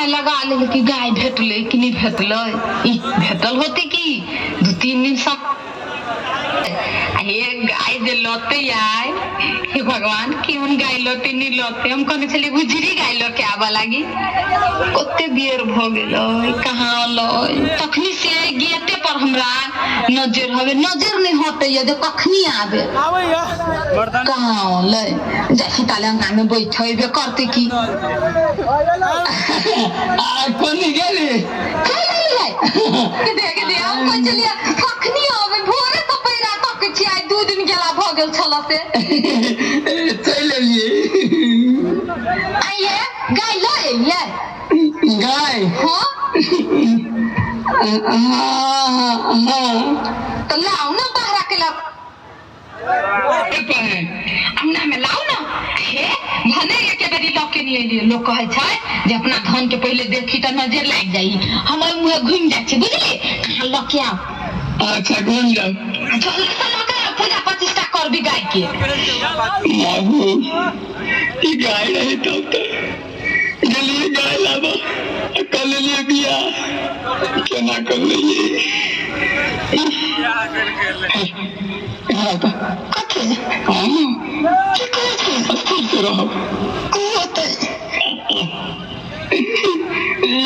लगा लेल कि गाय भेटलै कि नहि भेटलै। ई भेटल होतै कि 2-3 दिन सब आ हे गाय जे लते आय, हे भगवान केहन गाय लते नहि लते। हम कहने छलियै गुजरी गाय लऽ के आबऽ लागी, कते बेर भऽ गेलै कहाँ अलै। तखनी से गेटे पर हमरा नजर हवे, नजर नहि हटैया जे कखनी आबे, कहाँ अलै। जाइ छी ताले अंगना में बैठेबे करते की। आ कोनी गेली? चल गेली। के दे के दे हम कहै छलियै कखनी आबे, भोरे से पैरा तकै छी, आइ 2 दिन गेला भऽ गेल छल से। चलि एलियै। आइये गाय लऽ एलियै? गाय? हाँ। हाँ हाँ। तऽ लाउ ने बाहरा के लाउ अंगना में लाउ ना। हे भने एके बेरी लऽ के नहीं एलियै। लोग कहै छै जे अपना धन के पहिले देखी तऽ नजर लागि जाइ, हमर मुँहे घुमि जाइ छै बुझलियै। अहाँ लऽ के आउ। अच्छा घुमि जाउ। जल्दी से लऽ के आउ, पूजा प्रतिष्ठा करबी गाय के। बाबू ई गाय रही तब तऽ गेलियै गाय लाबऽ, कऽ लेलियै बियाह, केना कऽ लेलियै? कथी? हँ। की कहै छी? स्थिर से रहब। की होतै?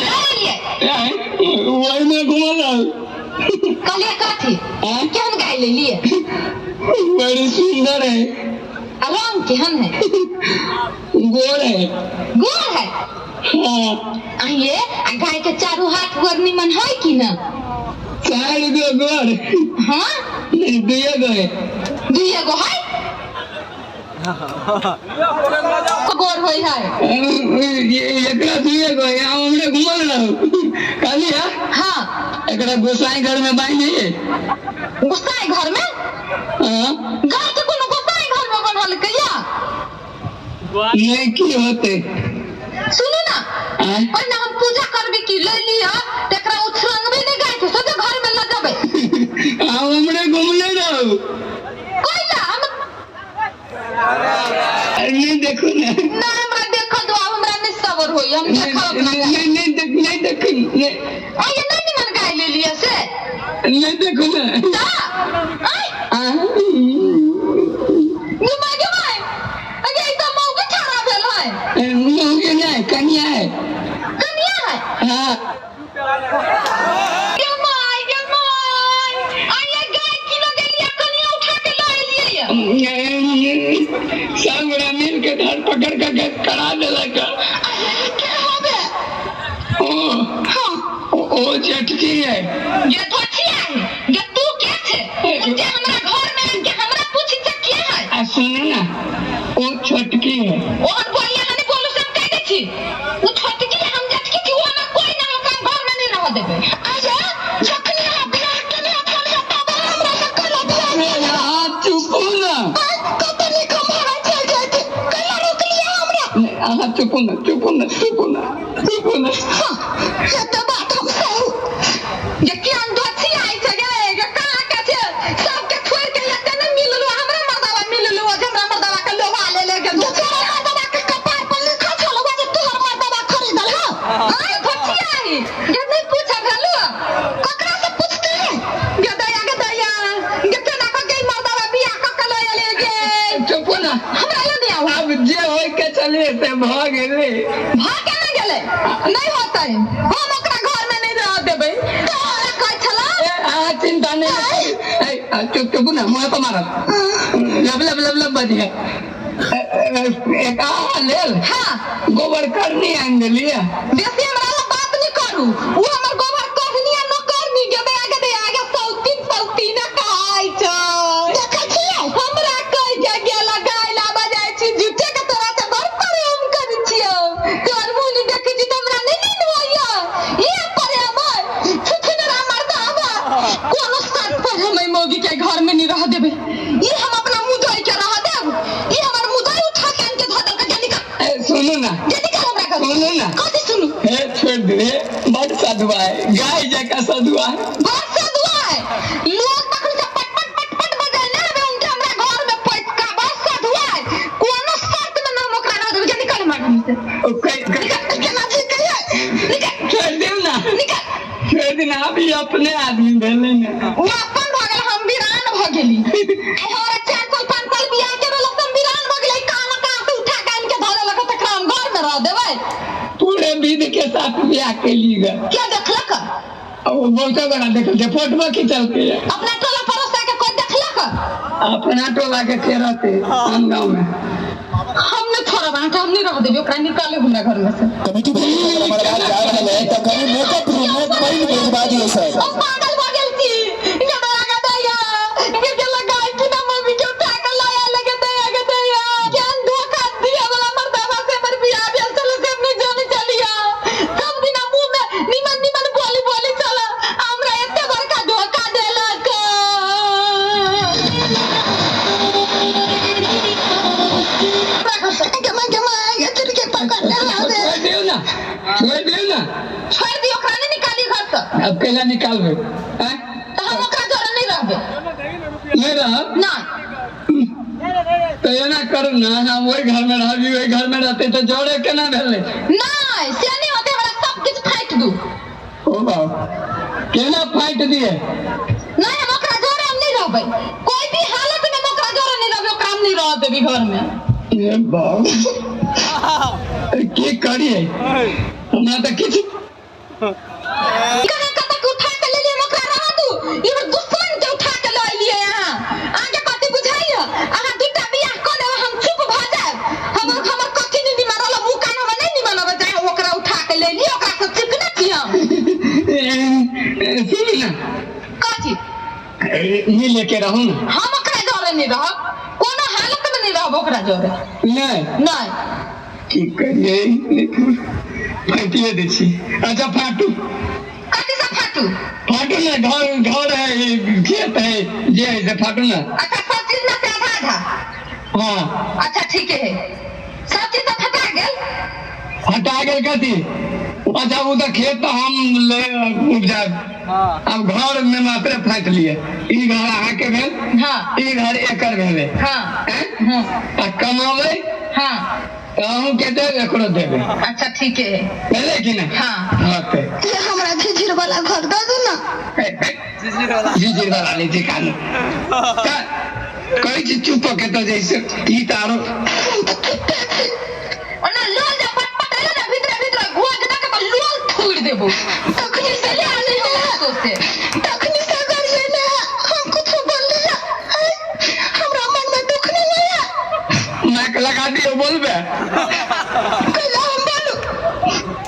लऽ एलियै? ओहिमे घुमल रहू। कहलियै कथी? आँय? केहन गाय लेलियै? बड़ी सुंदर है। आ रंग केहन है? गोर है। गोर है? हाँ। आइये आ गाय के चारू हाथ गोर निमन है कि न? 4 गो गोर। हाँ? नहीं, 2 गो है। 2 गो है? गोर होय है। एकरा 2 गो है, हम हमरे घुमल रहू। कहली है? हाँ। एकरा गोसाई घर में बांधि है। गोसाई घर में? हाँ। गाय के कोनो गोसाई घर में बन्हल के या? नहीं की होते। सुनू ना। आँय? पहिने हम पूजा करबी की ले लिअ, तकरा उछरंगबे नहि गाय के, सोझे घर में लऽ जेबै। हम हमरे घुमले रहू। कोइला हम अरे नहीं देखो ना। ना हमरा देखऽ दो, आब हमरा नहि सबर होई, हम नहीं, देखब अपना नहीं, गाय। नहीं, नहीं देख, नहीं देख, नहीं। आइए नहीं निमन गाय ले लिअ से। नहीं देखो ना। ता, आइ। आँ। गे my, गे my. अगे ई तऽ मौगी छाड़ा भेल है। मौगी नहीं, कनिया है। कनिया है? हाँ। गे my, गे my. आइए गाय किनो गेलियै, कनिया उठा के लऽ एलियै। सब गोरा मिल के धर पकड़ के करा देलक। अरे के होबे? ओ, हाँ। ओ जेठकी है। जेठकी है? गे तू के छे? जे हमरा घर में आबि के हमरा पूछी छै के है? आ सुनू ना, ओ छोटकी है। ओहन बोलिया नहीं बोलू से हम कह दै छी। ओ छोटकी है, हम जेठकी छी, ओ हमरा कोई ना ओकरा घर में नहीं रह देबै। अरे जखनी अहाँ बियाह केने छलियै तब हमरा से कहला बियाह अरे अहाँ चुपू ना। कतऽ नीक हम भाड़ा चलि जाइत, कैला रोकलियै हमरा? नहीं, अहाँ चुपू ना, चुपू ना, चुपू ना, चुपू ना। हाँ, एते बात हम सहू। जे केहन दोषी आइ छै गे, गे कहाँ के छै? सबके छोड़ि के एते नहि मिललौ, हमरा मर्दाबा मिललौ, जे हमरा मर्दाबा के लोभा ले ले गेल। तोरा मर्दाबा के कपार पर लिखल छलौ जे तोहर मर्दाबा खरीदल हौ। आइ दोषी आइ, जे नहि पूछऽ भेलौ। ककरा से पूछते? गे दैया, गे दैया, गे केना कऽ गे मर्दाबा बियाह कऽ के लऽ एलै गे। चुपू ना। हमरा लऽ नहि आउ। आब जे होय के चलिए से भऽ गेलै। भऽ केना गेलै? नहि होतै, हम ओकरा घर में नहि रहऽ देबै। तोरा कहै छलौ। ए, अहाँ चिंता नहि करू। ए, आ, चुप, चुप ना, मुँह पर मारब। लब, लब, लब, लब बजिहे। ए, ए, एक अहाँ लेल हाँ। गोबर करनी आनि देलियै। बेसी हमरा लग बात नहि करू। ओ हमर गोबर करनी आ न करनी, गे दया, गे दया, गे सौतीन, सौतीन कहै छै। देखै छियै? हमरा कहै के गेल गाय लाबऽ जाइ छी, झूठे के तोरा से बड़ प्रेम करै छियौ। तोहर मुँह नहि देखै छी तऽ हमरा नहि नींद होइया। ई प्रेम अइ, छुछुनरा मर्दाबा। कोनो शर्त पर हम एहि मौगी के घर में नहि रहऽ देबै। ई हम अपना मुँह धोइ के रहऽ देब? ई हमर मुँह धोइ उठा के आनि के धऽ देलकै। गे निकल। ए, सुनू ना। गे निकल हमरा घर से। सुनू ना। कथी सुनू? हे, छोड़ि दे, हे, बड़ सधुआ है, गाय जकाँ सधुआ है। बड़ सधुआ है। लोग तखन से पट पट पट पट बजै ना आबे उनके हमरा घर में पैसका। बड़ सधुआ है। कोनो शर्त में ना हम ओकरा रह देबै। गे निकल हमरा घर से। ओ, कै- कै- निकल, केना जी कहियै? निकल। अभी अपने आदमी भेलै ने। ओ अपन भऽ गेल, हम वीरान भऽ गेली। आइ हमरा 4 साल 5 साल बियाह के भेल, हम वीरान भऽ गेलै। कहाँ कहाँ से उठा के आनि के धऽ देलक, तकरा हम घर में रह देबै? पूरे विध के साथ बियाह कैली गे। के देखलक? आ ओ बहुते बड़ा देखल छै, फोटो खिंचलकै। अपना टोला पड़ोसा के कोई देखलक? अपना टोला के के रहते हम गाँव में? हम नहीं छोड़ब अहाँके, हम नहीं रह देबै। ओकरा निकाले हमरा घर में से। कमेटी भैया, अगर हमर आवाज जा रहल है तऽ कनि मेकअप रूम में पानि भेजवा दियौ सर। हम पागल भऽ गेल छी। गदया गदया के के लगाई कि ना मम्मी के उठा के लाया लगे दया के दया। केहन धोखा दिया वाला मर्दावा से हमर बियाह भेल छलै से अपने जाने चलिया। सब दिना मुंह में निमन निमन बोली बोली चला, हमरा एते बड़का धोखा देलक। छोड़ि दियौ ने, छोड़ि दियौ ने। छोड़ि दियौ ओकरा, नहीं निकाली घर से। अब कैला निकालबै, आँय? तऽ हम ओकरा जोरे नहीं रहबै। नहि रहब? नहीं। तऽ एना करू ने, हम ओहि घर में रहबी, ओहि घर में रहते तऽ जोड़े केना भेलै? नहीं, से नहीं होते। हमरा सब किछु फाटि दू। ओ बाप, केना फाटि दिए? नहीं, हम ओकरा जोरे हम नहीं रहबै। कोई भी हालत में हम ओकरा जोरे नहीं रहबै। ओकरा हम नहीं रह देबी घर में। ए बाप, की करिए? हमरा तऽ किछु कहाँ कतक उठा के लेलियै, हम ओकरा रह दू। ई हमर दुश्मन के उठा के लऽ एलियै अहाँ। अहाँके कथी बुझाइया? अहाँ दूटा बियाह कऽ लेब, हम चुप भऽ जायब? हमर हमर कथी नहीं निमन रहल? मुँह कान हमर नहीं निमन अबै जाय? ओकरा उठा के लेलियै, ओकरा से चिकने छी हम। सुनू ने। कथी? मिले के रहू ने। हम ओकरा जोरे नहीं रहब, कोनो हालत में नहीं रहब ओकरा जोरे। नहि? नहीं। की करिए, फाटिए दै छी। अच्छा, फाटू। कथी से फाटू? फाटू ने, घर घर है, खेत है, जे है से फाटू ने। अच्छा, सब चीज में से आधा आधा? हाँ। अच्छा, ठीक है, सब चीज तो फटा गेल। हटा गेल कथी? अच्छा, ओ तऽ खेत तऽ हम ले उपजाब। आब घर में मात्र फाटि लिए। ई घर अहाँके भेल। ई घर एकर भेलै। आँय? आ कमाबै तऽ अहूँके देब, एकरो देबै। अच्छा, ठीक है। भेलै कि नहि? हाँ। हाँ तऽ ये हमरा झिझिर वाला घर दऽ दू ने। झिझिर वाला नहि छै कानू। कहै छी चुप के तऽ जैसे ई तऽ आरो हम तऽ चुपे छी। ओना लोल जे पटपट एलै ने, भीतरे भीतरे घोज दऽ के तऽ लोल थूरि देबो। तखनी से ले आनै हमरा तो से। तखनी से गरिएले है, हम कुछो बोलली है? हमरा मन में दुख नहीं होया? नाक लगा दियौ, बोलबे। कैला हम बोलू?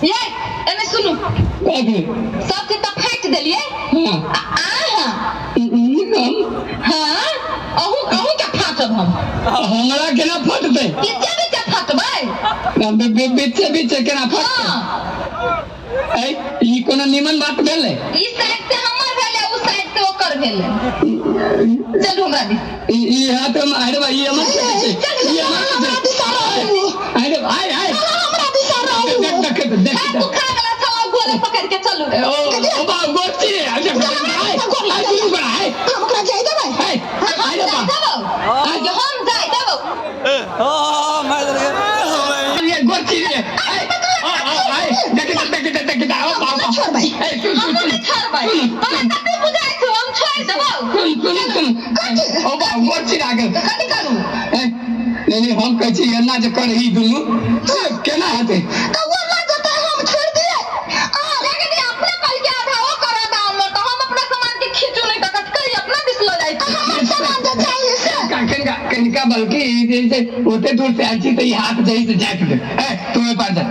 ये एने सुनू। कथी? सब चीज तऽ फाटि देलियै। हाँ। आ अहाँ? हम? हाँ, अहूँ, अहूँ के फाटब हम। हमरा केना फटतै? बीचे बीचे फाटबै। बीचे बीचे केना फटतै? हाँ। ऐ, ई कोनो निमन बात भेलै? ई साइड से हमर भेलै, उ साइड से ओकर भेलै। चलू हमरा दिस। ई ई हाथ हम, अरे भाई, ई हमर खेत छै, ई हमर हमरा दिशा रहू। अरे भाई, आय। हमरा दिशा रहू। देख देख देख। खा तू खा गेला छला, गोले पकड़ के चलू। ओ ओ बा गोची रे, अच्छा आय आय, दुनू बड़ा आय। हम ओकरा जाय देबै? आय हम आय रे जाय बा। देबौ, हम जाय देबौ। ये गोची रे, आय आय, देख देख देख देख, आओ बाबा। छोड़बै। ए सुन हम सुन सुन। नहि छोड़बै। तोरा कते बुझाइ छौ हम छोड़ि देबौ? सुन सुन सुन, ओ बा गोची लागल। कथी करू? ए, नहीं नहीं, हम कहै छी एना जे करही दुनू से केना हेतै? तऽ ओ लऽ जेतै, हम छोड़ि दियै? आ लेकिन ई अपने कहलकै आधा ओ कर आधा हमर, तऽ हम अपना सामान के खींचू नहि तऽ कथी अपना दिस लऽ जाइ छी। हमर सामान जे चाहिए से। कनिका कनिका, बल्कि ई जे छै ओते दूर से आयल छी तऽ ई हाथ जही से जाइत दे। ए तू ओहि पार जा,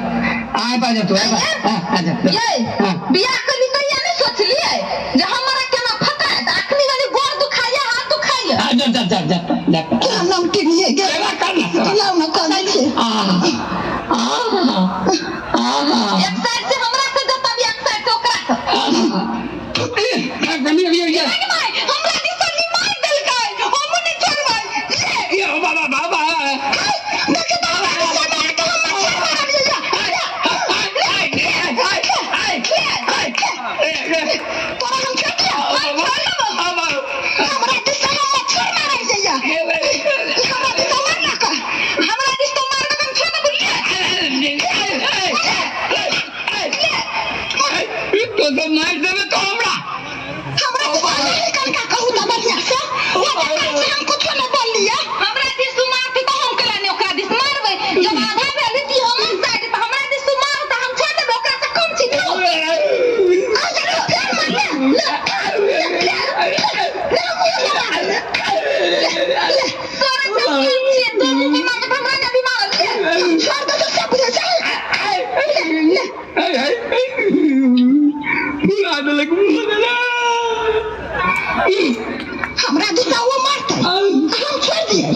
आय पार जा तू, आय पार, हाँ, आ जा। ये हाँ। बियाह कली तहिया नहि सोचलियै जे हमरा केना फटायत? अखनी कनी गोर दुखाइया, हाथ दुखाइया। आ जा जा जा जा जा। क्या नाम टिनिए गे? सेवा कर ना, सेवा। दिलाउ ने, करै छी। आ आ आ। एक साइड से हमरा से जतब, एक साइड से ओकरा से। कनी अभी अभी। अरे माय, हमरा दिस से मार देलकै, हमहूँ नहि छोड़बै ले। ये बाबा बाबा। देखी तऽ हमरा दिशा मार के हम मच्छर मारब जइया। तोरा हम छोड़ दिया? हमरा दिशा हम मच्छर मारब जइया। हमरा दिशा मारलक। हमरा दिस तो मारलक, हम छोड़ देबो ले। तो सब मारि देबे तो हमरा। हमरा दिशा नहीं कनका कहू त बढ़िया से ओ कहै छै हम कुछो नहीं बोललिए। हमरा दिस तू मारती त हम केला ने ओकरा दिस मारबै। जब आधा भेल ती हमर साइड त हमरा दिस तू मार त हम छोड़ देबै, ओकरा से कम छी तू। आ जरा फेर मार ले ले ले ले मुंह में मार ले ले। तोरा से कम छी तू, मुंह पे मारबै त हमरा ने भी मारल ले। छोड़ दे तो सब बुझे छै। ले ले। बुला देलक, बुला देलक। हमरा दिशा वो मारते हम छोड़ दिए।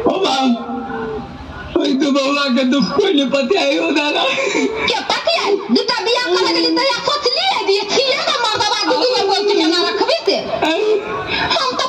ओ बाप, ओहि दू बौआ के दुख कोई नहीं पतियाई हो दादा। के पतियाई? दूटा बियाह करे गेली तहिया सोचलियै दिए छियै ने मर्दबा, दू दू गो बोल के केना रखबी से। हम तो